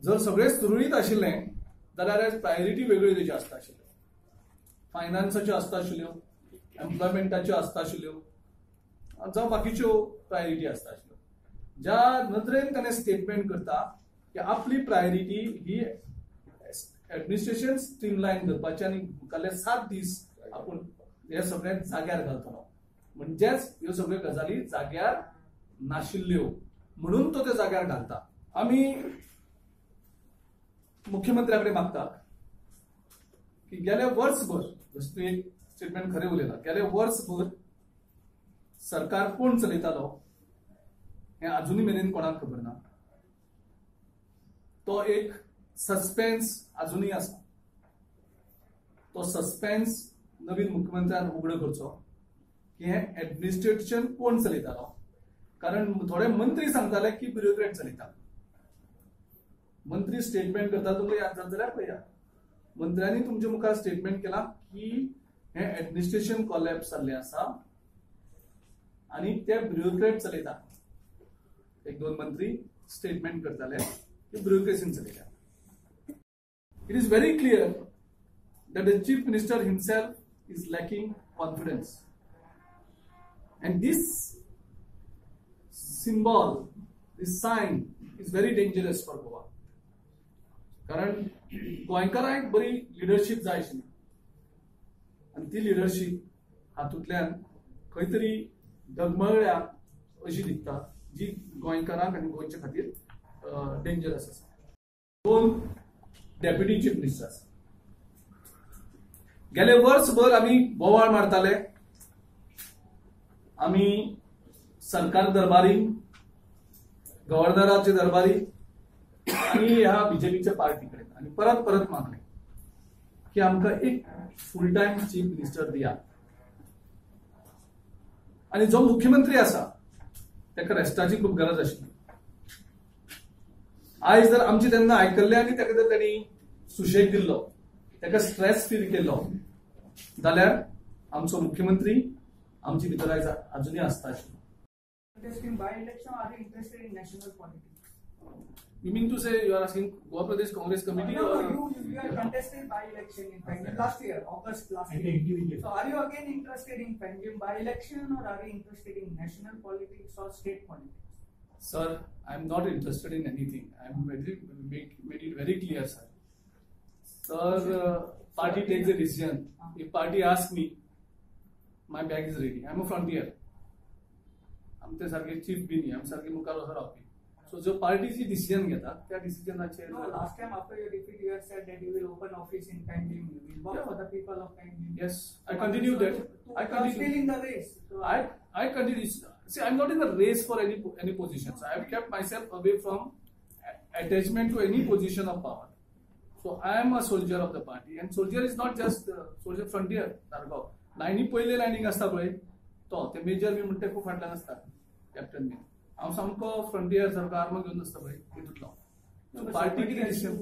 जर सगळें सुरळीत आशिल्लें जाल्यार प्रायोरिटी वेगळ्यो तेज्यो आसता आशिल्ल्यो, फायनान्साच्यो आसता आशिल्ल्यो, एम्प्लॉयमेंटाच्यो आसता आशिल्ल्यो, जावं बाकीच्यो प्रायोरिटी आसता आशिल्ल्यो. ज्या नदरेन ताणें स्टेटमेंट करता की आपली प्रायोरिटी ही एडमिनिस्ट्रेशन स्ट्रीमलायन करपाची आनी मुखाल्ले 7 दीस आपूण हे सगळें जाग्यार घालतलो, म्हणजेच ह्यो सगळ्यो गजाली जाग्यार नाशिल्ल्यो म्हणून तो ते जाग्यार घालता. आमी मुख्यमंत्र्या कडेन मागता की गेल्या वर्सभर, जशें तुवें एक स्टेटमेंट खरें उलयलां, गेल्या वर्सभर सरकार कोण चलयतालो हें अजुनूय मेरेन कोणाक खबर ना. तो एक सस्पेन्स अजुनूय आसा. तो सस्पेन्स नवीन मुख्यमंत्र्यान उगडो करचो की हें एडमिनिस्ट्रेशन कोण चलयतालो, कारण थोडे मंत्री सांगताले की ब्युरोक्रेट चलयता. मंत्री स्टेटमेंट करता, तुमकां याद जाता जाल्यार पळया, मंत्र्यांनी तुमच्या मुखार स्टेटमेंट केला की हें एडमिनिस्ट्रेशन कॉलॅप्स जाल्लें आसा आनी ते ब्युरोक्रेट चलयता. एक दोन मंत्री स्टेटमेंट करताले की ब्युरोक्रेसीन चलयता. It is very clear that the chief minister himself is lacking confidence, and this symbol, this sign is very dangerous for Goa. कारण गोंयकारांक बरी लिडरशीप जाय आशिल्ली आनी ती लिडरशीप हातूंतल्यान खंय तरी डगमगळ्या अशी दिसता, जी गोंयकारांक आनी गोंयच्या खातीर डेंजरस आसा. 2 डेप्युटी चीफ मिनिस्टर आसा. गेले वर्सभर आमी बोवाळ मारताले, आमी सरकार दरबारी, गव्हर्नराचे दरबारी आनी ह्या बीजेपीच्या पार्टी कडेन आनी परत परत मागले की आमकां एक फूल टायम चीफ मिनिस्टर दिया. आनी जो मुख्यमंत्री आसा ताका रेस्टाची खूब गरज आशिल्ली. आयज जर आमची तेन्ना आयकल्लें आनी ताका जर तांणी सुशेग दिल्लो, ताका स्ट्रेस फील केल्लो जाल्यार आमचो मुख्यमंत्री आमचे भितर आयज अजुनूय आसता आशिल्लो. You mean to say you are asking Goa Pradesh Congress Committee? No, you are contested by election in Panjim last year, August last year. So are you again interested in Panjim by election or are you interested in national politics or state politics? Sir, I am not interested in anything. I am made it very clear, sir. Sir, party takes a decision. If party asks me, my bag is ready. I am a frontier. आमचे सारखे chief बी न्ही, आमचे सारखे मुखार वचून रावपी. So जो पार्टीची डिसिजन घेता त्या डिसिजनाचेर. Last time after your defeat you had said that you will open office in Panjim, you will work for the people of Panjim. Yes, I continue that. I continue still in the race. I continue. See, I am not in the race for any positions. I have kept myself away from attachment to any position of power. So I am a soldier of the party, and soldier is not just soldier frontier सारको लायनी पयले लायनीक आसता पळय तो ते major बी म्हणटा खूब फाटल्यान आसता, कॅप्टन बी. हांव सामको फ्रंटियर सारको आर्म घेवन आसता पळय तितूंतलो. पार्टी कितें decision,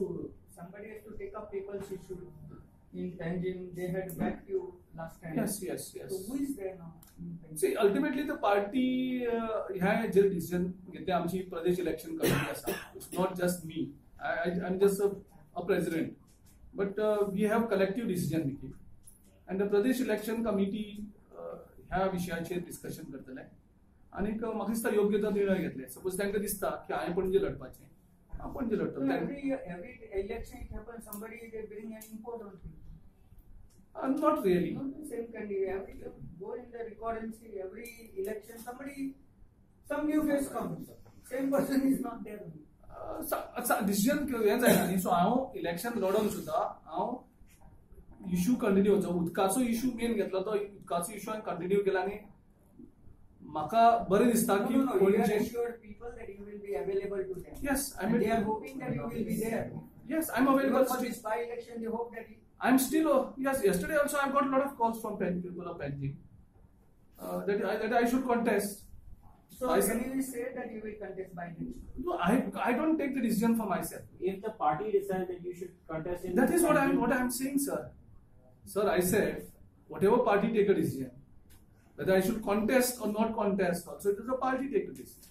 somebody has to take up people's issue in Panjim. They had backed you last time. Yes, yes, yes. So who is there now? See, ultimately the party ह्या जे decision घेतले आमची Pradesh election committee आसा. It's not just me, I am just a president, but we have collective decision making, and the Pradesh election committee ह्या विशयाचेर discussion करतले आनीक म्हाका दिसता योग्य तो निर्णय घेतले. सपोज तांकां दिसता की हांवें पणजे लढपाचें, हांव Panaji लढटलो. Every election it happens, somebody they bring and impose on you. Not really. Not the same candidate. Every go in the record and see every election somebody, some new face comes. Same person is not there. Decision हें जायना न्ही. So हांव election लढोवन सुद्दां हांव issue continue वचो. उदकाचो issue main घेतलो तो उदकाचो इशू हांवें कंटिन्यू केला आनी म्हाका बरें दिसता की Yes, I mean, they are hoping that you will be there. Yes, I am available for this by election. They hope that I am still, yes, yesterday also I got a lot of calls from people of Panjim that I should contest. So can you say that you will contest by election? No, I don't take the decision for myself. If the party decides that you should contest in, that is what I am saying, sir. Sir, I said whatever party take a decision, whether I should contest or not contest, also it is a party take the decision.